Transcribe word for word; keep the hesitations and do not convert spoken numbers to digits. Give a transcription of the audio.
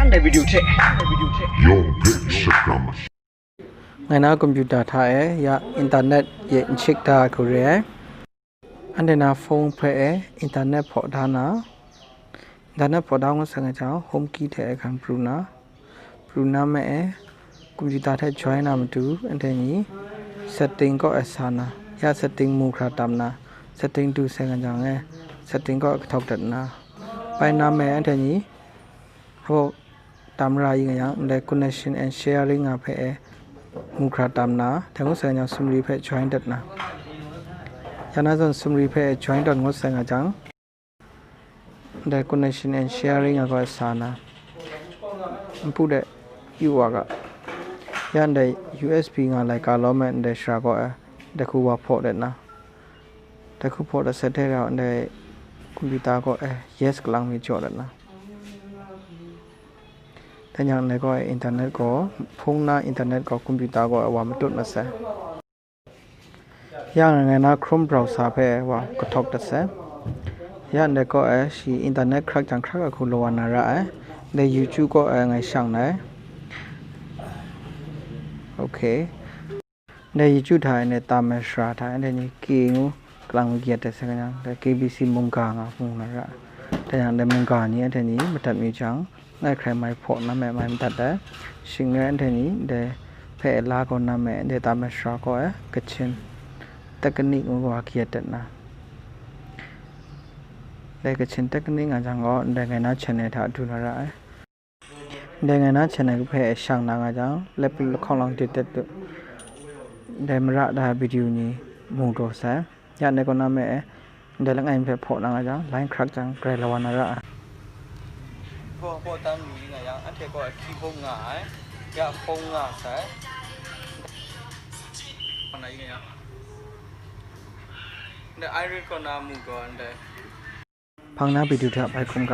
Young Bitch Shakam. ငါနာကွန်ပျူတာထားအဲရအင်တာနက်ရဲ့အင်ချစ်တာကိုရဲ အန်တနာဖုန်းဖဲအဲအင်တာနက်ဖော်ထားနာအင်တာနက်ဖော်ထားငုံးဆန်ကကြောင် home key ထဲအခန်း Bruna Bruna မဲ့အဲကွန်ပျူတာထဲ join နာမတူအန်တနီ setting ကော့အဆာနာရ setting မူခရာတမ်နာ setting တူဆန်ကကြောင်အဲ setting ကော့အကထောက်တတ်နာပိုင်နာမဲ့အန်တနီဟို တမ်ရာယီငါယံ န်ဒဲ connection and sharing ငါဖဲအဲမူခရာတမ်နာထဲငုံးဆန်ကကြောင် summary ဖဲ join တတ်နာယနာဇွန် summary ဖဲ join တတ်ငုံးဆန်ကကြောင် န်ဒဲ connection and sharing ငါကောဆာနာမပူတဲ့ယူဝါကယန်ဒဲ USB ငါလိုက်ကားလောမဲ့န်ဒဲရှရာကောအဲတခုဝါဖော်တဲ့နာတခုဖော်တဲ့ဆက်ထဲတော့န်ဒဲကွန်ပျူတာကောအဲ yes ကလင်မီကြော်တဲ့နာ တညံနေကောအင်တာနက်ကောဖုန်းနာအင်တာနက်ကောကွန်ပျူတာကောအဝါမတွတ်မဆဲရငငယ်နာ Chrome browser ဖဲဝါကထောက်တဆဲရန်တဲ့ကောအဲရှိအင်တာနက်ခရက်ကြံခရက်အခုလောဝါနာရအဲတဲ့ YouTube ကောအဲငယ်ရှောင်နေ okay ในยูทูบถ่ายในตามมาสราถ่ายในนี้เกงกลางเกียรติแต่สักอย่างแต่ เค บี ซี มุงกา ငါမှုန်လာရတယံန်တမုန်ကာနီအတနီမတတ်မီချံငိုက်ခရဲမိုင်ဖော်နမဲမိုင်မတတ်တဲ့ရှင်ရဲအတနီဒဲဖဲအလားကောနမဲဒဲတာမစရာကောအဲကချင်းတကနစ်ငိုဝါကီယတနာဒဲကချင်းတကနစ်ငါချံကောဒဲငယ်နာ channel ထအတူလာရအဲဒဲငယ်နာ channel ကဖဲအရှောင်နာငါချံလက်ပလခေါင်လောင်တည်တဲ့တူဒဲမရဒါဗီဒီယိုနီမူတော်ဆန် ရန်တဲ့ကောနမဲအဲဒဲလငယ်ဖဲဖော်နာငါချံ line crack ချံကြဲလဝနာရအာဖော်ဖော်တမ်းလူကြီးငါချံအထက်ကောအထီဖုံးငါအဲရဖုံးငါဆဲနာကြီးငါချံဒဲ iris ကောနမူကောဒဲဖင်နာဗီဒီယိုထဘိုင်ခုံက